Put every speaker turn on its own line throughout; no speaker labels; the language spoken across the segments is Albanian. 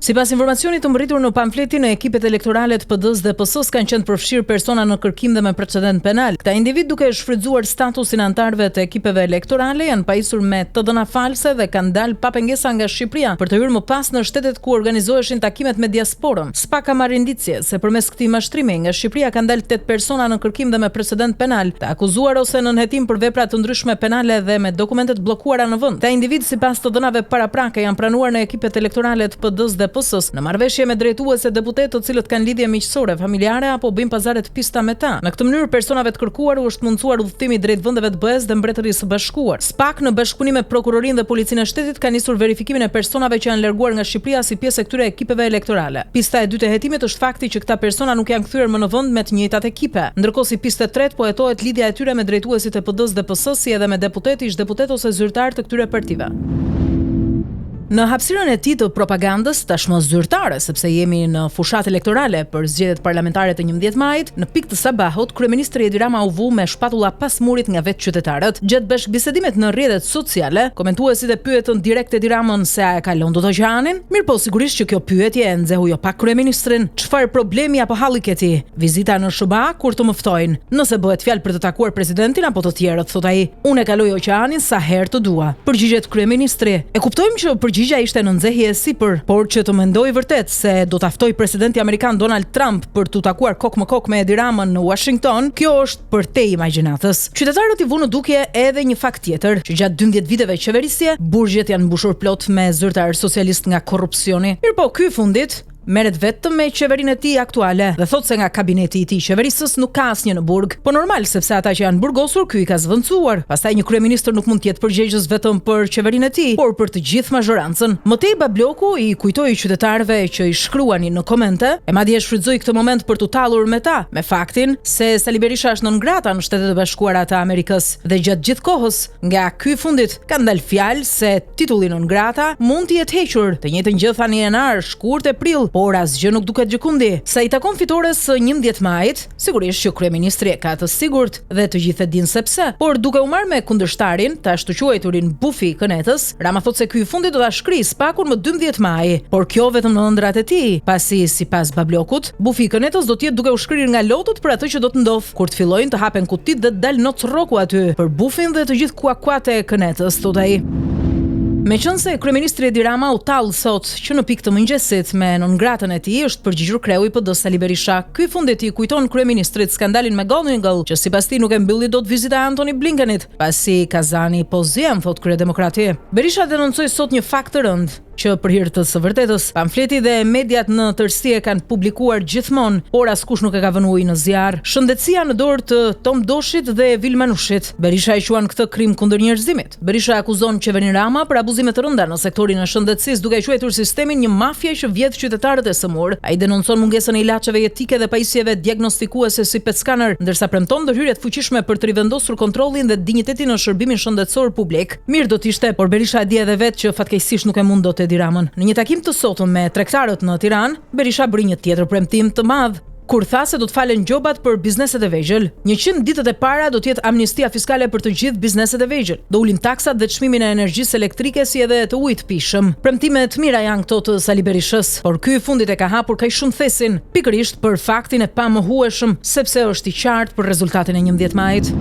Sipas informacionit të mbërritur në pamfletin, në ekipet elektorale të PD-së dhe PS-së kanë qenë të përfshirë persona në kërkim dhe me precedentë penalë. Këta individë duke shfrytëzuar statusin e anëtarëve të ekipeve elektorale janë pajisur me të dhëna false dhe kanë dalë pa pengesa nga Shqipëria për të hyrë më pas në shtetet ku organizoheshin takimet me diasporën. SPAK ka marrë indicie se përmes këtij mashtrimi nga Shqipëria kanë dalë tetë persona në kërkim dhe me precedentë penalë, të akuzuar ose nën hetim për vepra të ndryshme penale dhe me dokumente të bllokuara në vend. Këta individë sipas të dhënave paraprake janë pranuar në ekipet elektorale të PD-së dhe PS-së, në marrëveshje me drejtues e deputetë të cilët kanë lidhje miqësore, familjare apo bëjnë pazare të pista me ta. Në këtë mënyrë personave të kërkuar u është mundësuar udhëtimi drejt vendeve të BE-së dhe Mbretërisë së Bashkuar. SPAK në bashkëpunim me Prokurorinë dhe Policinë e Shtetit ka nisur verifikimin e personave që janë larguar nga Shqipëria si pjesë e këtyre ekipeve elektorale. Pista e dytë e hetimit është fakti që këta persona nuk janë kthyer më në vend me të njëjtat ekipe. Ndërkohë si pistë e tretë po hetohet lidhja e tyre me drejtuesit e PD-së dhe PS-së si edhe me deputetë, ish-deputetë ose zyrtarë të këtyre partive. Në hapësirën e tij të propagandës, tashmë zyrtare, sepse jemi në fushatë elektorale për zgjedhjet parlamentare të 11 majit, në pikë të sabahut, kryeministri Edi Rama u vu me shpatulla pas murit nga vetë qytetarët. Gjatë bashkëbisedimit në rrjetet sociale, komentuesit e pyetën direkt Edi Ramën se a e kalon dot oqeanin? Mirëpo, sigurisht që kjo pyetje e nxehu jo pak kryeministrin. Çfarë problemi apo halli ke ti? Vizita në SHBA kur të më ftojnë? Nëse bëhet fjalë për të takuar presidentin apo të tjerët, thotë ai. Unë e kaloj oqeanin sa herë të dua. Përgjigjet kryeministri. E kuptojmë që përgjigja ishte në nxehje e sipër, por që të mendojë vërtet se do ta ftojë presidenti amerikan Donald Trump për t'u takuar kokë më kokë me Edi Ramën në Uashington, kjo është përtej imagjinatës. Qytetarët i vunë në dukje edhe një fakt tjetër, që gjatë 12 viteve qeverisje, burgjet janë mbushur plot me zyrtarë socialistë nga korrupsioni. Mirëpo, ky i fundit merret vetëm me qeverinë e tij aktuale dhe thotë se nga kabineti i tij qeverisës nuk ka asnjë në burg. Po normal, sepse ata që janë burgosur, ky i ka zëvendësuar. Pastaj një kryeministër nuk mund të jetë përgjegjës vetëm për qeverinë e tij, por për të gjithë mazhorancën. Më tej Babloku i kujtoi qytetarëve që i shkruanin në komente, e madje e shfrytëzoi këtë moment për t'u tallur me ta, me faktin se Sali Berisha është non grata në Shtetet e Bashkuara të Amerikës dhe gjatë gjithë kohës nga ky i fundit kanë dalë fjalë se Titulli non grata mund t'i jetë hequr, të njëjtën gjë thanë në janar, shkurt e prill, por asgjë nuk duket gjëkundi. Sa i takon fitores së 11 majit, sigurisht që kryeministri e ka të sigurt dhe të gjithë e dinë se pse, por duke u marrë me kundërshtarin, të ashtuquajturin bufi i kënetës, Rama thotë se ky i fundit do ta shkrijë SPAK-un më 12 maj, por kjo vetëm në ëndrrat e tij, pasi sipas Bablokut, bufi i kënetës do të jetë duke u shkrirë nga lotët për atë që do të ndodhë. Kur të fillojnë të hapen kutitë dhe të dalë Noc Rroku aty, për bufin dhe të gjithë kuakuat e kënetës, thotë ai. Meqenëse kryeministri Edi Rama u tall sot që në pikë të mëngjesit me non gratën e tij, është përgjigjur kreu i PD Sali Berisha. Ky i fundit i kujton kryeministrit skandalin McGonigal, që sipas tij nuk e mbylli dot vizita e Antony Blinkenit, pasi kazani po zien, thotë kryedemokrati. Berisha denoncoi sot një fakt të rëndë. që për hir të së vërtetës, pamfleti dhe mediat në tërësi e kanë publikuar gjithmonë, por askush nuk e ka vënë ujë në zjarr. Shëndetësia në dorë të Tom Doshit dhe Vilma Nushit. Berisha e quan këtë krim kundër njerëzimit. Berisha akuzon qeverinë Rama për abuzime të rënda në sektorin e shëndetësisë, duke e quajtur sistemin një mafie që vjedh qytetarët e sëmurë. Ai denoncon mungesën e ilaçeve jetike dhe pajisjeve diagnostikuese si PET scanner, ndërsa premton ndërhyrje të fuqishme për të rivendosur kontrollin dhe dinjitetin në shërbimin shëndetësor publik. Mirë do të ishte, por Berisha e di edhe vetë që fatkeqësisht nuk e mund dot Edi Ramën. Në një takim të sotëm me tregtarët në Tiranë, Berisha bëri një tjetër premtim të madh, kur tha se do të falen gjobat për bizneset e vegjël. 100 ditët e para do të jetë amnistia fiskale për të gjithë bizneset e vegjël. Do ulim taksat dhe çmimin e energjisë elektrike si edhe të ujit të pijshëm. Premtime të mira janë këto të Sali Berishës, por ky i fundit e ka hapur kaq shumë thesin, pikërisht për faktin e pamohueshëm, sepse është i qartë për rezultatin e 11 majit.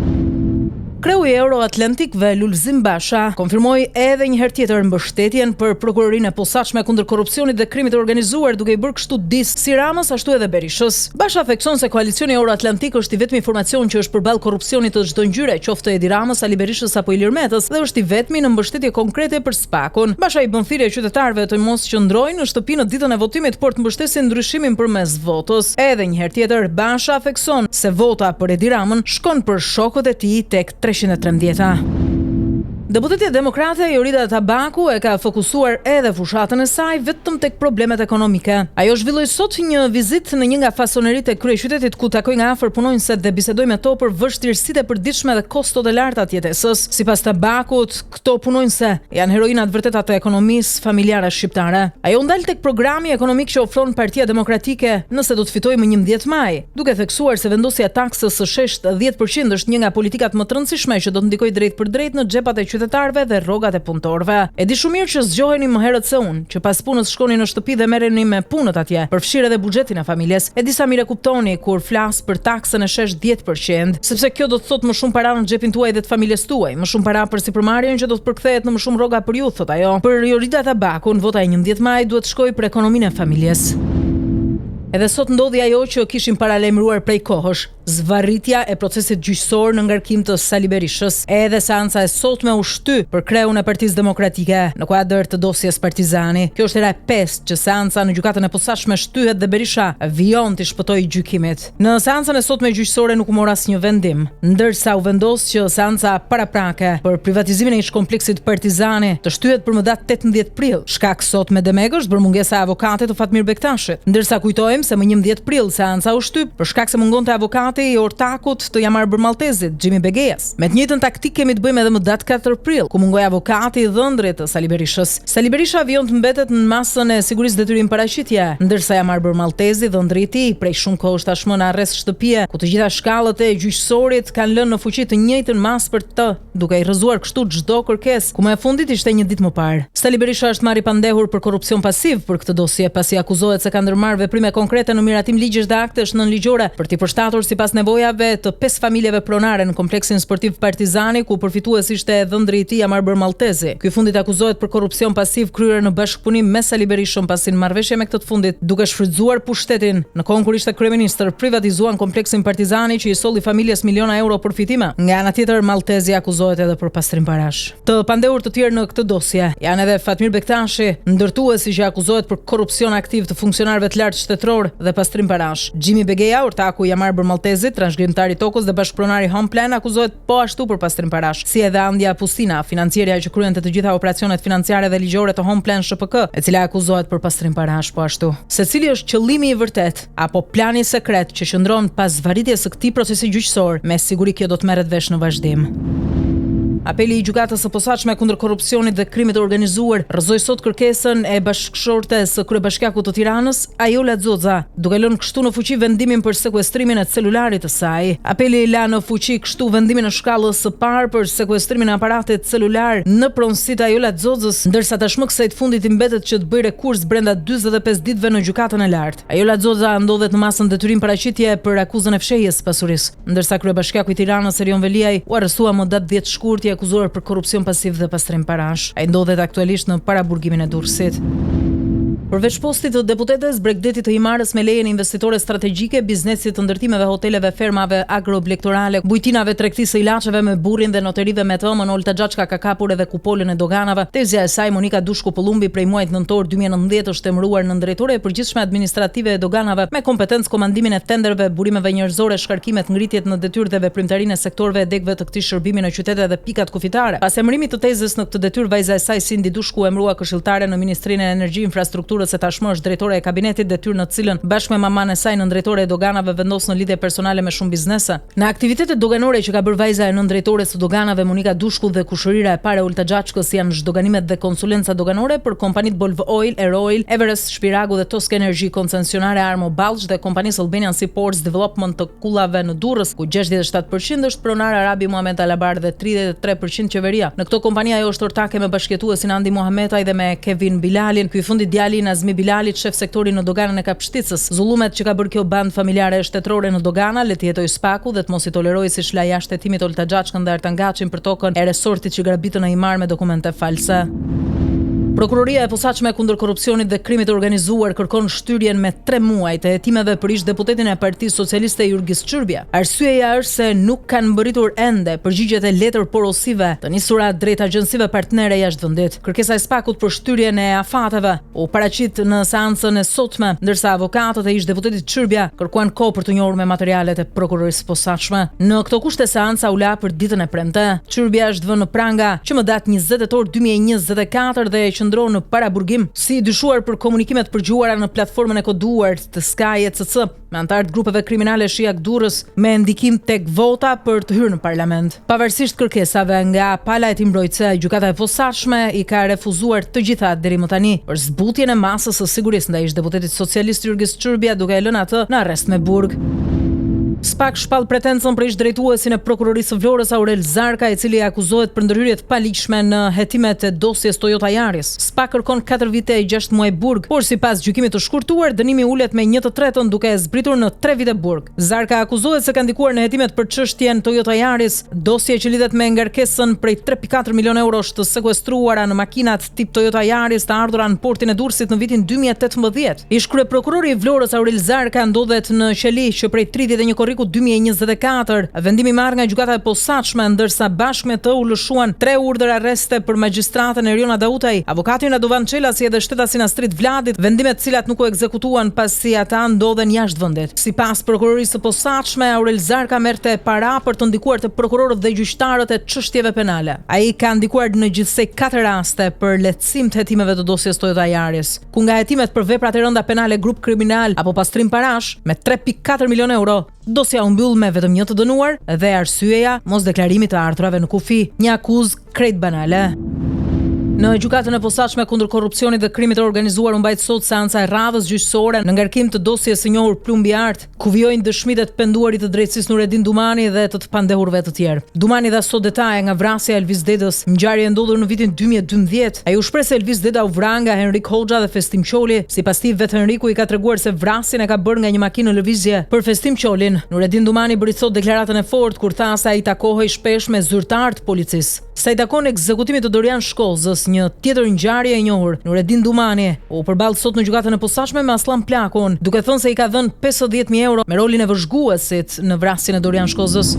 Kreu i Euroatlantikëve, Lulzim Basha, konfirmoi edhe një herë tjetër mbështetjen për Prokurorinë e Posaçme kundër Korrupsionit dhe Krimit të Organizuar, duke i bërë kështu diss si Ramës ashtu edhe Berishës. Basha thekson se koalicioni Euroatlantik është i vetmi formacion që është përballë korrupsionit të çdo ngjyre, qoftë të Edi Ramës, Sali Berishës apo Ilir Metës, dhe është i vetmi në mbështetje konkrete për SPAK-un. Basha i bën thirrje qytetarëve të mos qëndrojnë në shtëpi në ditën e votimit, por të mbështesin ndryshimin përmes votës. Edhe një herë tjetër, Basha thekson se vota për Edi Ramën shkon për shokët e tij tek 313-a. Deputetja demokrate Jorida Tabaku e ka fokusuar edhe fushatën e saj vetëm tek problemet ekonomike. Ajo zhvilloi sot një vizitë në një nga fasoneritë e kryeqytetit ku takoi nga afër punonjëset dhe bisedoi me to për vështirësitë e përditshme dhe kostot e larta të jetesës. Sipas Tabakut, Këto punonjëse janë heroina të vërteta të ekonomisë familjare shqiptare. Ajo u ndal tek programi ekonomik që ofron Partia Demokratike nëse do të fitojë më 11 maj, duke theksuar se vendosja e taksës së sheshtë 10% është një nga politikat më të rëndësishme që do të ndikojë drejtpërdrejt në xhepat e qytetarëve. qytetarëve dhe rrogat e punëtorëve. E di shumë mirë që zgjoheni më herët se unë, që pas punës shkoni në shtëpi dhe merreni me punët atje, përfshirë edhe buxhetin e familjes. E di sa mirë e kuptoni kur flas për taksën e sheshtë 10%, sepse kjo do të thotë më shumë para në xhepin tuaj dhe të familjes tuaj, më shumë para për sipërmarrjen që do të përkthehet në më shumë rroga për ju, thotë ajo. Për Jorida Tabakun, vota e 11 majit duhet të shkojë për ekonominë e familjes. Edhe sot ndodhi ajo që kishim paralajmëruar prej kohësh, zvarritja e procesit gjyqësor në ngarkim të Sali Berishës. Edhe seanca e sotme u shty për kreun e Partisë Demokratike në kuadër të dosjes Partizani. Kjo është hera e pestë që seanca në gjykatën e posaçme shtyhet dhe Berisha vijon t'i shpëtojë gjykimit. Në seancën e sotme gjyqësore nuk u mor asnjë vendim, ndërsa u vendos që seanca paraprake për privatizimin e ish-kompleksit Partizani të shtyhet për më datë 18 prill. Shkak sot me demek është bërë mungesa e avokatit të Fatmir Bektashit. Ndërsa kujtojmë se më 11 prill seanca u shty për shkak se mungonte avokati i ortakut të Jamarbër Malltezit, Xhimi Begejas. Me të njëjtën taktikë kemi të bëjmë edhe më datë 4 prill, ku mungoi avokati i dhëndrit të Sali Berishës. Sali Berisha vijon të mbetet në masën e sigurisë detyrim paraqitje, ndërsa Jamarbër Malltezi, dhëndri i tij, prej shumë kohësh tashmë në arrest shtëpie, ku të gjitha shkallët e gjyqësorit kanë lënë në fuqi të njëjtën masë për të, duke i rrëzuar kështu çdo kërkesë, ku më e fundit ishte një ditë më parë. Sali Berisha është marrë i pandehur për korrupsion pasiv për këtë dosje, pasi akuzohet se ka ndërmarrë veprime konkrete në miratim ligjesh dhe aktesh nënligjore për t'i përshtatur sipas nevojave të pesë familjeve pronare në kompleksin sportiv Partizani, ku përfitues ishte dhëndri i tij Jamarbër Malltezi. Ky i fundit akuzohet për korrupsion pasiv kryer në bashkëpunim me Sali Berishën pasi në marrëveshje me këtë të fundit, duke shfrytëzuar pushtetin në kohën kur ishte kryeministër, privatizuan kompleksin Partizani që i solli familjes miliona euro përfitime. Nga ana tjetër, Malltezi akuzohet edhe për pastrim parash. Të pandehur të tjerë në këtë dosje janë edhe Fatmir Bektashi, ndërtuesi që akuzohet për korrupsion aktiv të funksionarëve të lartë shtetërorë dhe pastrim parash. Xhimi Begeja, ortaku i Jamarbër Malltezit, trashëgimtar i tokës dhe bashkëpronar i Homeplan akuzohet po ashtu për pastrim parash, si edhe Andja Pustina, financierja që kryente të gjitha operacionet financiare dhe ligjore të Homeplan SHPK, e cila akuzohet për pastrim parash po ashtu. Se cili është qëllimi i vërtetë apo plani sekret që qëndron pas zvarritjes së këtij procesi gjyqësor, me siguri kjo do të merret vesh në vazhdim. Apeli i Gjykatës së Posaçme kundër Korrupsionit dhe Krimit të Organizuar rrëzoi sot kërkesën e bashkëshortes së kryebashkiakut të Tiranës, Ajola Xoxa, duke lënë kështu në fuqi vendimin për sekuestrimin e celularit të saj. Apeli la në fuqi kështu vendimin e shkallës së parë për sekuestrimin e aparatit celular në pronësi të Ajola Xoxës, ndërsa tashmë kësaj të fundit i mbetet që të bëjë rekurs brenda 45 ditëve në Gjykatën e Lartë. Ajola Xoxa ndodhet në masën detyrim paraqitje për akuzën e fshehjes së pasurisë, ndërsa kryebashkiaku i Tiranës Erion Veliaj u arrestua më datë 10 shkurt i akuzuar për korrupsion pasiv dhe pastrim parash. Ai ndodhet aktualisht në paraburgimin e Durrësit. Përveç postit të deputetes, bregdetit të Himarës me lejen investitore strategjike, biznesit të ndërtimeve, hoteleve, fermave agroblegtorale, bujtinave, tregtisë së ilaçeve me burrin dhe noterive me të ëmën, Olta Xhaçka ka kapur edhe kupolën e doganave. Tezja e saj, Monika Dushku Pëllumbi prej muajit nëntor 2019 është emëruar nëndrejtore e përgjithshme administrative e doganave me kompetencë komandimin e tenderëve, burimeve njerëzore, shkarkimet, ngritjet në detyrë dhe veprimtarinë e sektorëve e degëve të këtij shërbimi në qytete dhe pikat kufitare. Pas emërimit të tezes në këtë detyrë, vajza e saj Sindi Dushku u emërua këshilltare në Ministrinë e Energji Infrastrukturës e tashmë është drejtore e kabinetit, detyrë në të cilën bashkë me mamanë e saj nëndrejtore e doganave vendos në lidhje personale me shumë biznese. Në aktivitetet doganore që ka bërë vajza e nëndrejtores së doganave Monika Dushku dhe kushërira e parë e Olta Xhaçkës janë zhdoganimet dhe konsulenca doganore për kompanitë Bolv Oil, Eroil, Everest Shpiragu dhe Tosk Energy koncensionare Armo Ballsh dhe kompanisë Albanian Seaports Development të kullave në Durrës, ku 67 për qind është pronar arabi Muhamet Alabar dhe 33 për qind qeveria. Në këto kompani ajo është ortake me bashkëjetuesin Andi Muhametaj dhe me Kevin Bilalin, ky i fundit djali i Nazmi Bilalit, shef sektori në doganën e Kapshticës. Zullumet që ka bërë kjo bandë familjare e shtetërore në dogana, le t'i hetojë SPAK-u dhe të mos i tolerojë siç la jashtë hetimit Olta Xhaçkën dhe Artan Gaçin për tokën e resortit që grabitën në Himarë me dokumente false. Prokuroria e Posaçme kundër Korrupsionit dhe Krimit të Organizuar kërkon shtyrjen me 3 muaj të hetimeve për ish-deputetin e Partisë Socialiste Jurgis Çyrbja. Arsyeja është se nuk kanë mbërritur ende përgjigjet e letër-porosive të nisura drejt agjencive partnere jashtë vendit. Kërkesa e SPAK-ut për shtyrjen e afateve u paraqit në seancën e sotme, ndërsa avokatët e ish-deputetit Çyrbja kërkuan kohë për t'u njohur me materialet e prokurorisë së posaçme. Në këto kushte seanca u la për ditën e premte. Çyrbja është vënë në pranga që më datë 20 tetor 2024 dhe qëndron në paraburgim si i dyshuar për komunikime të përgjuara në platformën e koduar të Sky ECC. me anëtarë të grupeve kriminale Shijak Durrës me ndikim tek vota për të hyrë në parlament. Pavarësisht kërkesave nga pala e tij mbrojtëse, gjykata e posaçme i ka refuzuar të gjitha deri më tani për zbutjen e masës së sigurisë ndaj ish-deputetit socialist Jurgis Çyrbja duke e lënë atë në arrest me burg. Spak shpall pretencën për ish-drejtuesin e Prokurorisë së Vlorës, Aurel Zarka, i cili akuzohet për ndërhyrje të paligjshme në hetimet e dosjes Toyota Yaris. Spak kërkon 4 vite e 6 muaj burg, por sipas gjykimit të shkurtuar, dënimi ulet me 1/3 duke e zbritur në 3 vite burg. Zarka akuzohet se ka ndikuar në hetimet për çështjen Toyota Yaris, dosje që lidhet me ngarkesën prej 3.4 milionë eurosh të sekuestruara në makinat tip Toyota Yaris të ardhura në portin e Durrësit në vitin 2018. Ish-kryeprokurori i Vlorës Aurel Zarka ndodhet në qeli që prej 31 korrikut 2024, vendim i marrë nga gjykata e posaçme, ndërsa bashkë me të u lëshuan tre urdhër arreste për magjistraten Eriona Dautaj, avokatin Radovan Çela si edhe shtetasin Astrit Vladit, vendime të cilat nuk u ekzekutuan pasi ata ndodhen jashtë vendit. Sipas Prokurorisë së Posaçme, Aurel Zarka merrte para për të ndikuar te prokurorët dhe gjyqtarët e çështjeve penale. Ai ka ndikuar në gjithsej katër raste për lehtësim të hetimeve të dosjes Toyota Yaris, ku nga hetimet për veprat e rënda penale grup kriminal apo pastrim parash, me 3.4 milionë euro, dosja u mbyll me vetëm një të dënuar dhe arsyeja mosdeklarimit të ardhurave në kufi, një akuzë krejt banale. Në gjykatën e posaçme kundër korrupsionit dhe krimit të organizuar u mbajt sot seanca e radhës gjyqësore në ngarkim të dosjes së njohur Plumbi i Artë, ku vijojnë dëshmitë e të penduarit të drejtësisë Nuredin Dumani dhe të të pandehurve të tjerë. Dumani dha sot detaje nga vrasja e Elvis Dedës, ngjarje e ndodhur në vitin 2012. Ai u shpreh se Elvis Deda u vra nga Henrik Hoxha dhe Festim Qoli. Sipas tij, vetë Henriku i ka treguar se vrasjen e ka bërë nga një makinë në lëvizje. Për Festim Qolin, Nuredin Dumani bëri sot deklaratën e fortë kur tha se ai takohej shpesh me zyrtarë të policisë. Sa i takon ekzekutimit të Dorian Shkozës, një tjetër ngjarje e njohur, Nuredin Dumani u përball sot në gjykatën e posaçme me Asllan Plakun, duke thënë se i ka dhënë 50.000 euro me rolin e vëzhguesit në vrasjen e Dorian Shkozës.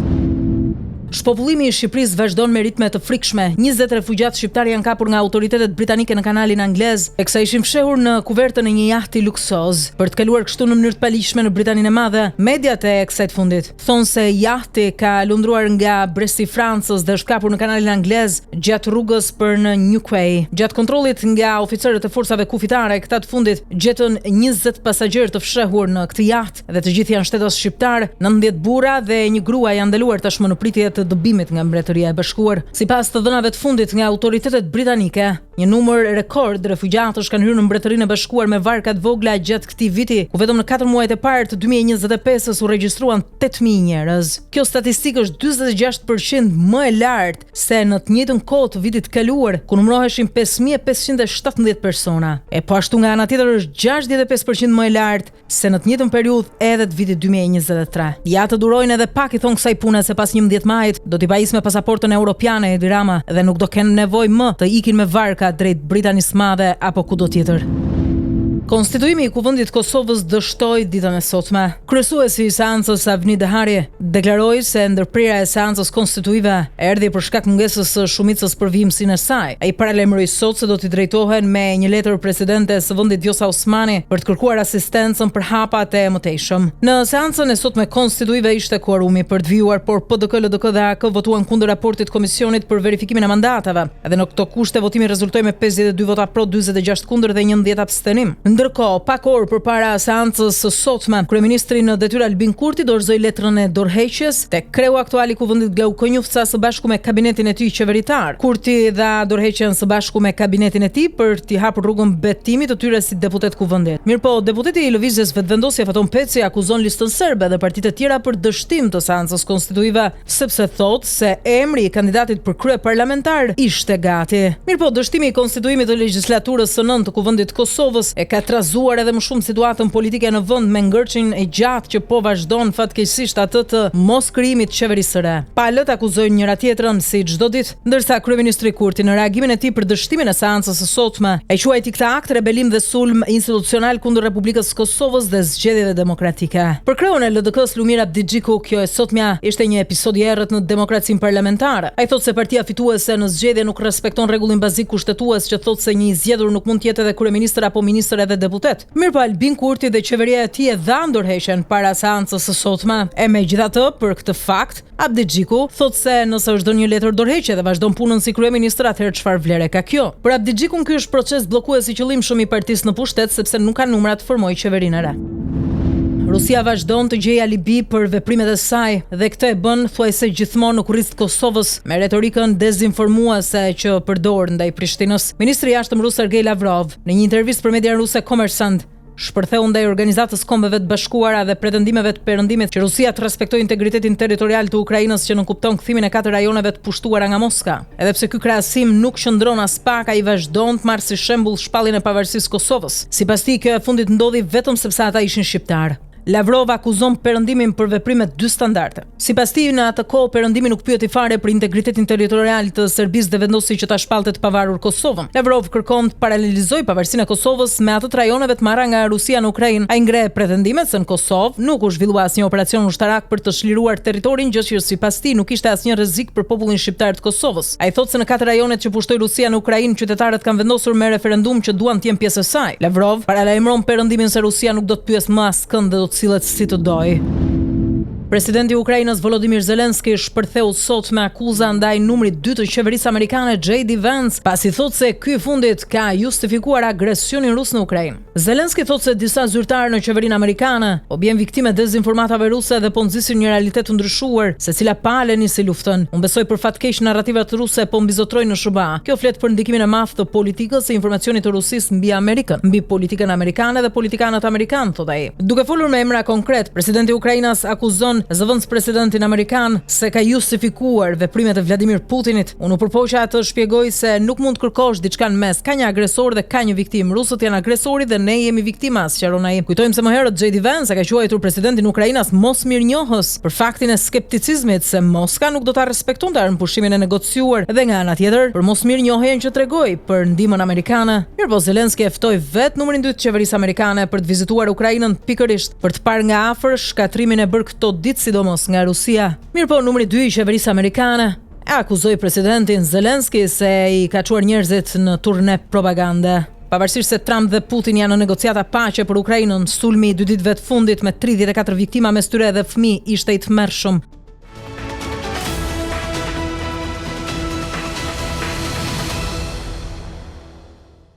Shpopullimi i Shqipërisë vazhdon me ritme të frikshme. 20 refugjatë shqiptarë janë kapur nga autoritetet britanike në kanalin anglez, teksa ishin fshehur në kuvertën e një jahti luksoz, për të kaluar kështu në mënyrë të paligjshme në Britaninë e Madhe. Mediat e kësaj të fundit thonë se jahti ka lundruar nga Bresti i Francës dhe është kapur në kanalin anglez gjatë rrugës për në Newquay. Gjatë kontrollit nga oficerët e forcave kufitare, këta të fundit gjetën 20 pasagjerë të fshehur në këtë jaht dhe të gjithë janë shtetas shqiptarë, 19 burra dhe një grua janë ndaluar tashmë në pritje të dëbimit nga Mbretëria e Bashkuar. Sipas të dhënave të fundit nga autoritetet britanike, Një numër rekord refugjatësh kanë hyrë në Mbretërinë e Bashkuar me varka të vogla gjatë këtij viti, ku vetëm në 4 muajt e parë të 2025-ës u regjistruan 8000 njerëz. Kjo statistikë është 46% më e lartë se në të njëjtën kohë të vitit të kaluar, ku numëroheshin 5517 persona. E po ashtu nga ana tjetër është 65% më e lartë se në të njëjtën periudhë edhe të vitit 2023. Ja të durojnë edhe pak i thonë kësaj pune se pas 11 majit do t'i pajisë me pasaportën europiane Edi Rama dhe nuk do kenë nevojë më të ikin me varka drejt Britanisë së Madhe apo kudo tjetër. Konstituimi i Kuvendit të Kosovës dështoi ditën e sotme. Kryesuesi i seancës Avni Dehari deklaroi se ndërprerja e seancës konstituive erdhi për shkak mungesës së shumicës për vijimësinë e saj. Ai paralajmëroi sot se do t'i drejtohen me një letër presidentes së vendit Vjosa Osmani për të kërkuar asistencën për hapat e mëtejshëm. Në seancën e sotme konstituive ishte kuorumi për të vijuar, por PDK, LDK dhe AAK votuan kundër raportit të Komisionit për verifikimin e mandateve. Edhe në këto kushte votimi rezultoi me 52 vota pro, 46 kundër dhe 11 abstenim. Ndërkohë, pak orë përpara seancës së sotme, kryeministri në detyrë Albin Kurti dorëzoi letrën e dorëheqjes tek kreu aktual i Kuvendit Glauk Konjufca së bashku me kabinetin e tij qeveritar. Kurti dha dorëheqjen së bashku me kabinetin e tij për t'i hapur rrugën betimit të tyre si deputetë të Kuvendit. Mirëpo, deputeti i Lëvizjes Vetëvendosje Faton Peci akuzon Listën Serbe dhe partitë e tjera për dështim të seancës konstituive. sepse thotë se emri i kandidatit për kryeparlamentar ishte gati. Mirëpo, dështimi i konstituimit të legjislaturës së nëntë të Kuvendit të Kosovës e ka trazuar edhe më shumë situatën politike në vend me ngërçin e gjatë që po vazhdon fatkeqësisht atë të moskrijimit të qeverisë së re. Palët akuzojnë njëra-tjetrën si çdo ditë, Ndërsa kryeministri Kurti në reagimin e tij për dështimin e seancës së sotme, e quajti këtë akt rebelim dhe sulm institucional kundër Republikës së Kosovës dhe zgjedhjeve demokratike. Për kreun e LDK-së Lumir Abdixhiku, kjo e sotmja ishte një episod i errët në demokracinë parlamentare. Ai thotë se partia fituese në zgjedhje nuk respekton rregullin bazik kushtetues që thotë se një i zgjedhur nuk mund të jetë edhe kryeministër apo ministër edhe deputet. Mirëpo Albin Kurti dhe qeveria e tij e dhanë dorëheqjen para seancës së sotme. E megjithatë, për këtë fakt, Abdixhiku thotë se nëse është dhënë një letër dorëheqje dhe vazhdon punën si kryeministër atëherë çfarë vlere ka kjo? Për Abdixhikun ky është proces bllokues i qëllimshëm i partisë në pushtet sepse nuk ka numra të formojë qeverinë e re. Rusia vazhdon të gjejë alibi për veprimet e saj dhe këtë e bën thuajse gjithmonë në kurriz të Kosovës me retorikën dezinformuese që përdor ndaj Prishtinës. Ministri i Jashtëm rus Sergei Lavrov në një intervistë për median ruse Kommersant. Shpërtheu ndaj Organizatës së Kombeve të Bashkuara dhe pretendimeve të Perëndimit që Rusia të respektojë integritetin territorial të Ukrainës që nënkupton kthimin e katër rajoneve të pushtuara nga Moska. Edhe pse ky krahasim nuk qëndron aspak, ai vazhdon të marrë si shembull shpalljen e pavarësisë së Kosovës. Sipas tij, kjo e fundit ndodhi vetëm sepse ata ishin shqiptarë. Lavrov akuzon Perëndimin për veprime dy standarde. Sipas tij, në atë kohë Perëndimi nuk pyeti fare për integritetin territorial të Serbisë dhe vendosi që ta shpallte të pavarur Kosovën. Lavrov kërkon të paralelizojë pavarësinë e Kosovës me atë të rajoneve të marra nga Rusia në Ukrainë. Ai ngre pretendimet se në Kosovë nuk u zhvillua asnjë operacion ushtarak për të çliruar territorin, gjë që sipas tij nuk ishte asnjë rrezik për popullin shqiptar të Kosovës. Ai thotë se në katër rajonet që pushtoi Rusia në Ukrainë, qytetarët kanë vendosur me referendum që duan të jenë pjesë e saj. Lavrov paralajmëron Perëndimin se Rusia nuk do të pyesë më askënd dhe do të sillet si të dojë. Presidenti i Ukrainës Volodymyr Zelensky shpërtheu sot me akuza ndaj numrit 2 të qeverisë amerikane JD Vance, pasi thotë se ky i fundit ka justifikuar agresionin rus në Ukrainë. Zelensky thotë se disa zyrtarë në qeverinë amerikane po bien viktimë e dezinformatave ruse dhe po nxisin një realitet të ndryshuar se cila palë e nisi luftën. Unë besoj për fat keq narrativat ruse po mbizotërojnë në SHBA. Kjo flet për ndikimin e madh të politikës së informacionit të Rusisë mbi Amerikën, mbi politikën amerikane dhe politikanët amerikanë, thotë ai. Duke folur me emra konkret, presidenti ukrainas akuzon zëvendëspresidentin amerikan se ka justifikuar veprimet e Vladimir Putinit Unë u përpoqa të shpjegoj se nuk mund të kërkosh diçka në mes, ka një agresor dhe ka një viktimë. Rusët janë agresori dhe ne jemi viktima, sqaron ai. Kujtojmë se më herët JD Vance e ka quajtur presidentin ukrainas mosmirënjohës për faktin e skepticizmit se Moska nuk do ta respektonte armëpushimin e negociuar dhe nga ana tjetër për mosmirënjohjen që tregoi për ndihmën amerikane. Mirëpo Zelensky e ftoi vetë numrin 2 të qeverisë amerikane për të vizituar Ukrainën pikërisht për të parë nga afër shkatërrimin e bërë këto ditë sidomos nga Rusia. Mirëpo numri 2 i qeverisë amerikane E akuzoi presidentin Zelensky se i ka çuar njerëzit në turne propagande. Pavarësisht se Trump dhe Putin janë në negociata paqe për Ukrainën, sulmi i dy ditëve të fundit me 34 viktima mes tyre edhe fëmijë ishte i tmerrshëm.